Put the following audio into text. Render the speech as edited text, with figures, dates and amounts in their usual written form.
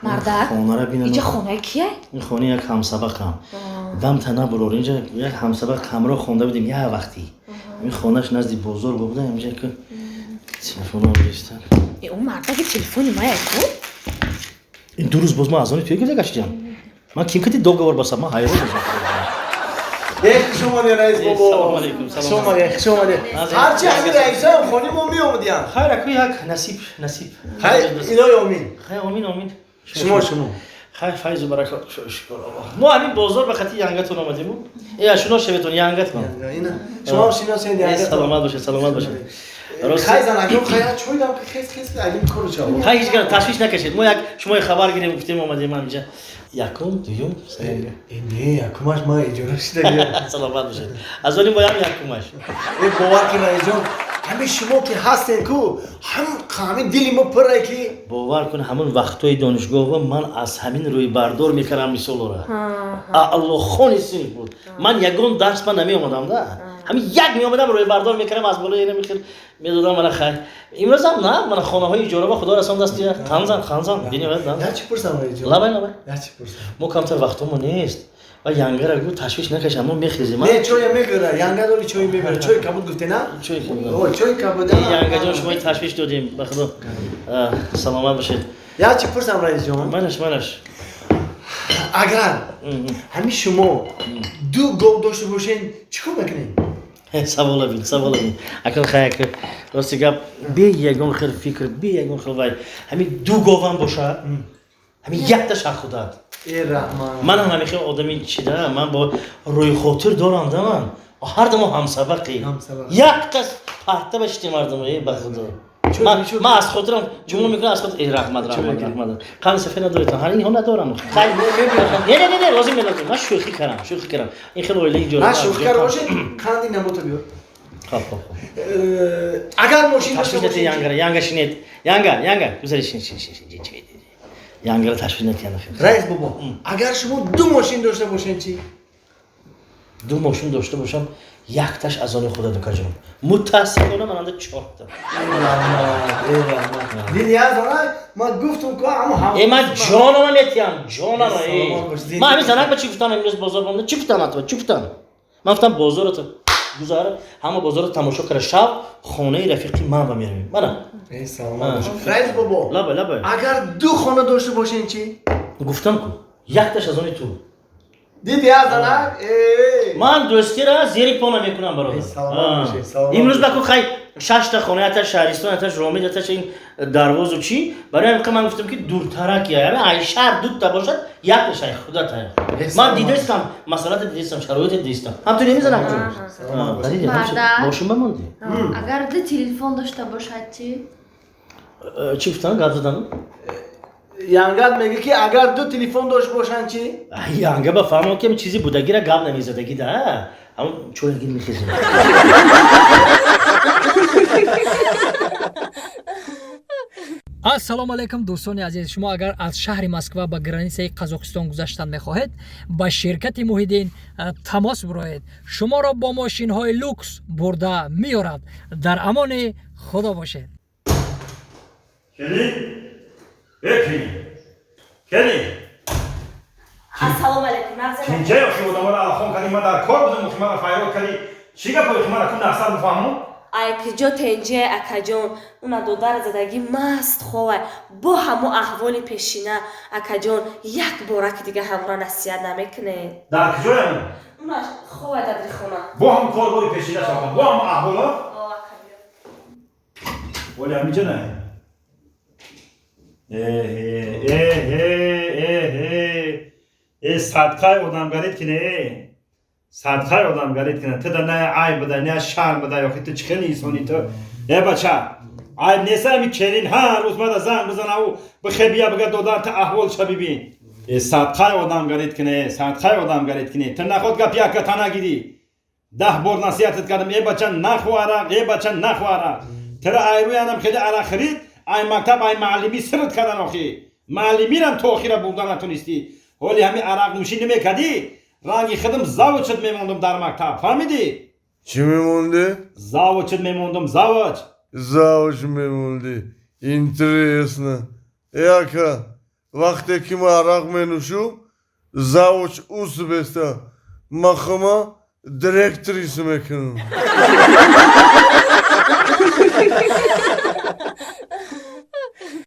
Мардак. Хонара бинам. Иҷа хонаи кия? Ин хона як ҳамсабақам. Дамта набурор. Инҷа як ҳамсабақ ҳамроҳ хонда будем як вақти. Ин хонаш назди бозор буда, инҷа ки телефонам гирифтан. Э, ӯ мардаки телефони мая ку? Ин 2 рӯз боз ман аз они туя гирда гаштиям. Ман ким кати договор басам, ман ҳайрон шудам. Э, хуш омадед, раис бобо. Салом алейкум, Хуш омадед, хуш омадед. Ҳарчи ҳамин раисаам хони мо меомадиям. Хайр, аку як насиб, насиб. Хайр, илоҳи омин. Хайр, омин, омин. Шумо, шумо. Хайр, файзу баракот, шукр Аллоҳ. Мо ҳамин бозор ба хати янгатон омадему. Э, шинос шаветон, янгатон. Ина шумо шиносед янгатон. Саломат бошед, саломат бошед. Хай занакон, хай чой дам ки хес хес алим кору чаво. Хай, ҳеҷ гап, ташвиш накашед. Мо як шумои хабар гирем, гуфтем, омадем ҳаминҷа. Якум, дуюм, сеюм. Э, не, якумаш ма иҷора шудагиам. Саломат бошед. Аз они моям якумаш. Э, бовар кун, раисҷон, ҳамин шумо ки ҳастен ку, ҳам ҳамин дили мо пурре ки. Бовар кун, ҳамон вақтҳои донишгоҳ ман аз ҳамин рӯйбардор мекардам мисолора. Аълохони синф буд. Ман ягон дарс ман намеомадам да. Ҳамин як меомадам, рӯйбардор мекардам, аз болои ина мехел медодам мана. Хайр, имрӯзам на, мана хонаҳои иҷора ба худо расон дасти қанзан қанзан бинавад на. Я чӣ пурсам, раисҷон? Лабай, лабай. Я чӣ пурсам? Мо камтар вақтомо нест ва янгара гу ташвиш накашам, мо мехезем. Не, чоя мебера, янга доли чой мебера. Чой кабуд гуфте на? Чой кабуд. О, чой кабуд. Янгаҷон, шумо ташвиш додем, ба худо. Саломат бошед. Я чӣ пурсам, раисҷон? Манаш, манаш. Агар ҳамин шумо ду гов дошта бошен, чӣ кор мекунед? Савола бин, савола бин. Акн хай, акн рости гап, бе ягон хел фикр, бе ягон хел вай, ҳамин ду говам бошад, ҳамин якта шах худат. Э, раҳмат. Ман ҳам ҳамин хел одами чида, ман бо рӯйхотир дорам да, ман ҳардамо ҳамсабақи. Якта парта ба шити мардум, э, ба худо. Ман аз хотирам ҷумла мекунам, аз хотир. Э, раҳмат, раҳмат, раҳмат. Қанди сафед надоред? Ҳар инҳо надорам. Хай, не, не, не, не, лозим, не лозим. Ман шӯхӣ кардам, шӯхӣ кардам. Ин хел оилаи иҷора. На, шӯхӣ карда бошед, қанди набота биёр. Хоб, хоб, хоб. Агар мошин дошта бошед, янгара, янга шинед. Янга, янга, гузари, шин, шин, шин, шин. Янгара ташвиш натиян. Раис бобо, агар шумо ду мошин дошта бошед чӣ? Ду мошин дошта бошам, якташ аз они худа, дукаҷон. Мутаассифона, мананда чорта. Ман гуфтум ку ҳамо. Э, ман ҷонама метиҳам, ҷонама. Ман ҳамин занак ба чӣ гуфтам имрӯз бозор бомда? Чӣ гуфтам атва? Чӣ гуфтам? Ман гуфтам, бозората гузар, ҳама бозорро тамошо кара, шаб хонаи рафиқи ман ба меравем. Мана. Раис бобо. Лабай, лабай. Агар ду хона дошта бошем чӣ? Гуфтам ку, якташ аз они ту. Диди, я занак? Ман дӯстира зери по намекунам, бародар. Имрӯз баку хай, шашта хона, яташ шаҳристон, яташ Ромид, яташ ин дарвозу чӣ. Барои ҳамин ман гуфтам ки дуртарак, я ай шаҳр дута бошад, якташ ай худат. Ай ман дидастам, масъалата дидастам, шароита дидастам. Ҳам ту намезанам ҷон. Мошин бамонди. Агар ду телефон дошта бошад чӣ? Чӣ гуфтан, гап задан? Янгат меги ки агар ду телефон дошт бошанд чӣ? Янга ба фаҳмон ки чизи будагира гап намезадаги да. Ҳамон чоягир мехезем. Ассалому алайкум, дӯстони азиз! Шумо агар аз шаҳри Москва ба границаи Қазоқистон гузаштан мехоҳед, ба ширкати Муҳиддин тамос бироед. Шуморо бо мошинҳои люкс бурда меорад. Дар амони Худо бошед. Келин? Э, келин, келин! Ассалому алайкум. Чинҷаи охи одаморо алхон кардӣ? Ман дар кор будам, охи мара файрод кардӣ. Чӣ гапо, охи мара ку нақсад бифаҳму. Айкиҷо тенҷе, акаҷон? Уна додар задагӣ маст ховай, бо ҳамо аҳволи пешина. Акаҷон, як бора ки дига ҳамора насиҳат намекунед. Дар куҷоям? Уна ховай дар хона. Бо ҳам корбори пешина шоха, бо ҳам аҳволо оли ҳамиҷа на. Эҳе, эҳе, э, садқаи одамгарит кине, садқаи одамгарит кине. Ту да на айб буда, на шарм буда. Охи ту чӣ хели инсони ту, э бача? Айб нест ами келин ҳар рӯз мада занг бизанаву бихе бия, бига додар, ту аҳволша бибин. Э, садқаи одамгарит кине, садқаи одамгарит кине. Ту наход гап яка тана гирӣ. 10 бор насиҳатат кардам: э бача, нахӯ арақ, э бача, нахӯ арақ. Тира айрӯянам хеле арақ хӯрид, ай мактаб, ай муаллимӣ сирт кардан. Охи муаллимирам то охира бурда натонистӣ. Ҳоли ҳами арақнӯшӣ намекардӣ, ранги худам завучат мемондум дар мактаб, фаҳмидӣ? Чӣ мемондӣ? Завучат мемондум, завуч. Завуч мемондӣ. Интересно. Э, ака, Вақте ки ман арақ менӯшум, завуч ус беста, ма хума директорис мекунам.